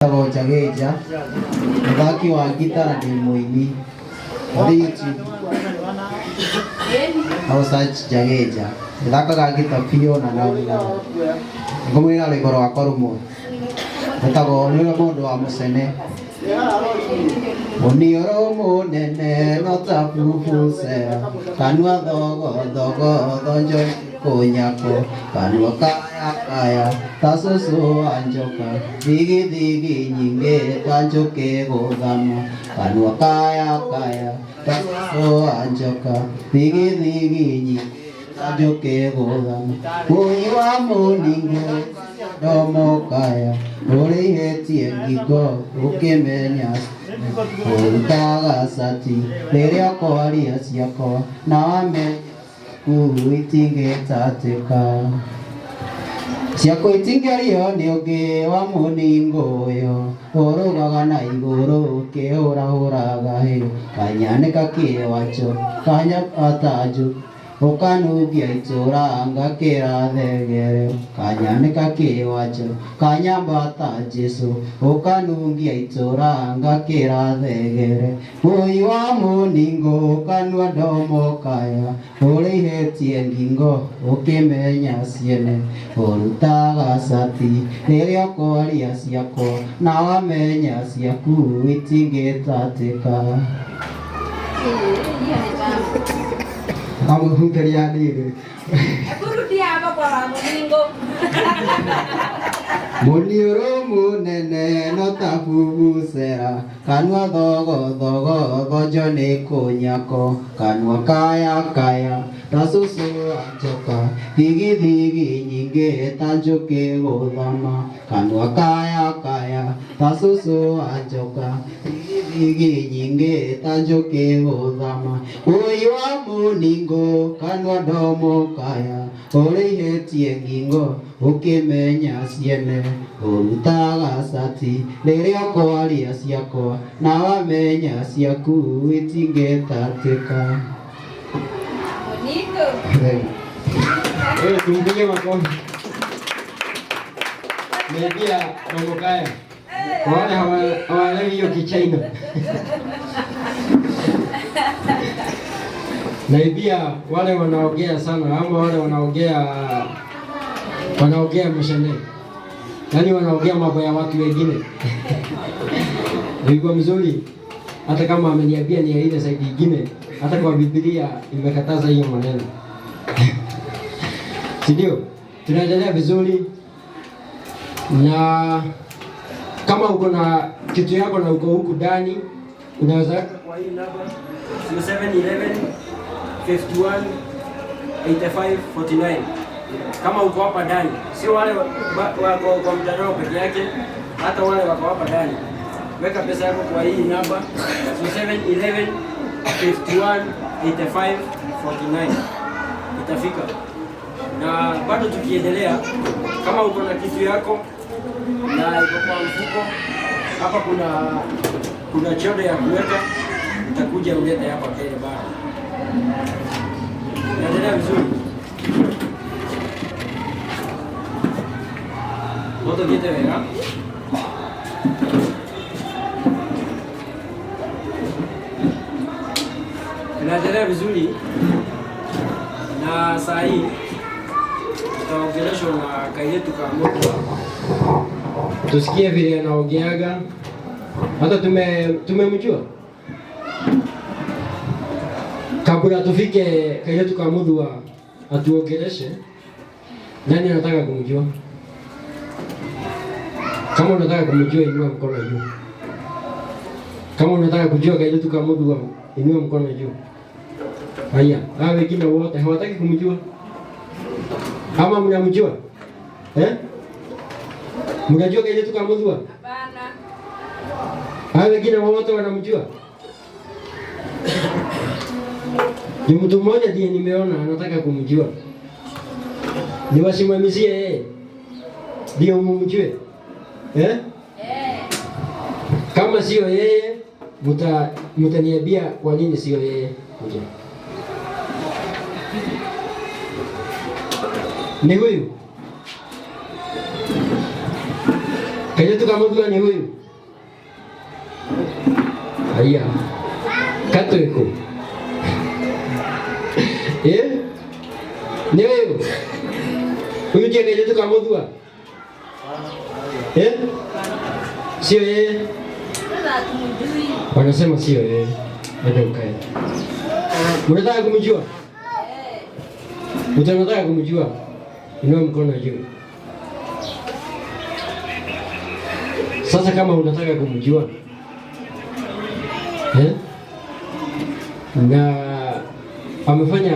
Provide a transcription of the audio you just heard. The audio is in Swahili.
Njĩtagwo Njagĩnja, mũthaki wa ngita na ndĩ mũini. Ũthiĩ YouTube no search Njagĩnja. Thakaga ngita biũ na no nyinaga. Ngũmũinĩra rwĩmbo rwakwa rũmwe. Rwĩtagwo nĩ mũndũ wa mũcene. Mũniũrũ mũnene no ta vuvuzela, kanua thogo thogo thonjo kũnyakwo, kanua kaya kaya ta cũcũ wa njoka, thigi thigi nyingĩ ta njũkĩ gũthama, kanua kaya kaya ta cũcũ wa njoka, thigi thigi nyingĩ ta njũkĩ gũthama, ũi wa mũningũ ndomo kaya, ũrĩihĩtie ngingo ũkĩmenya ũrutaga cati rĩrĩa ũkwaria ciakwa na wamenya ciaku itingĩtatĩka ciaku itingĩario nĩ ũngĩ wa mũningo ũyũ ũrũgaga na igũrũ ũkĩhũrahũraga hĩũ kanyanĩka kĩwacho kanya atanjũ ũkanungia itũra ngakĩra thegere kanyanĩka kĩwacho kanyambata Jesũ ũkanungia itũra ngakĩra thegere ũi wa mũningo kanua ndomo kaya ũrĩihĩtie ngingo ũkĩmenya ciene ũrutaga cati rĩrĩa ũkwaria ciakwa na wamenya ciaku itingĩtatĩka. Amehunteria nini? Hebu rudia hapo kwa Wamuningo. Mũniũrũ mũnene no ta vuvuzela, kanua thogo thogo thonjo nĩ kũnyako, kanua kaya kaya ta cũcũ wa njoka, thigi thigi nyingĩ ta njũkĩ gũthama, kanua kaya kaya ta cũcũ wa njoka, thigi thigi nyingĩ ta njũkĩ gũthama, ũi wa mũningo kanua ndomo kaya, ũrĩihĩtie ngingo ũkĩmenya ciene ũrutaga cati rĩrĩa ũkwaria ciakwa na wamenya ciaku itingĩtatĩka. Bonito. Wewe tumpigie makofi. Naibia Romokaya. Kwa wale hawaelewi hiyo Kichina. Naibia wale wanaongea sana ama wale wanaongea mshene. Yaani wanaongea mambo ya watu wengine. Ilikuwa mzuri hata kama ameniambia ni ile side nyingine, hata kwa Biblia imekataza hiyo maneno. Si ndio? Tunaendelea vizuri, na kama uko na kitu yako na uko huku ndani unaweza weka kwa hii namba 0711 51 85 49. Kama uko hapa ndani, sio wale wako kwa mtandao peke yake, hata wale wako hapa ndani. Weka pesa yako kwa hii namba 0711 51 85 49, itafika. Na bado tukiendelea, kama uko na kitu yako na iko kwa mfuko hapa, kuna chodo ya kuweka, utakuja ulete hapa mbele bado. Naendelea vizuri. Moto thiete wega. Tunaendelea vizuri na saa hii tutaongeleshwa na kaiyetu ka moto, tusikie vile anaongeaga. Hata tumemjua kabla tufike kaiyetu ka Muthua atuongeleshe. Nani anataka kumjua? Kama unataka kumjua inua mkono juu. Kama unataka kujua kaiyetu ka Muthua inua mkono juu. Haya, hao wengine wote hawataki kumjua? Ama mnamjua? Eh? Mnajua kaiyetu ka Muthua? Hapana. Hao wengine wote wanamjua? Ni mtu mmoja ndiye nimeona anataka kumjua. Niwasimamizie yeye ndio mumjue. Eh? Eh. Kama sio yeye mtaniambia kwa nini sio yeye. Kuja. Ni huyu. Kairĩtu ka Muthua nĩ huyu? Haya. Katwĩkũ? Eh? Nĩ huyu? Huyu ndiye kairĩtu ka Muthua? Eh? Sio yeye? Sasa hatumjui. Wanasema sio yeye. Enda ukae. Unataka kumjua? Eh. Mtu anataka kumjua? Inua mkono juu. Sasa kama unataka kumjua, eh? Na amefanya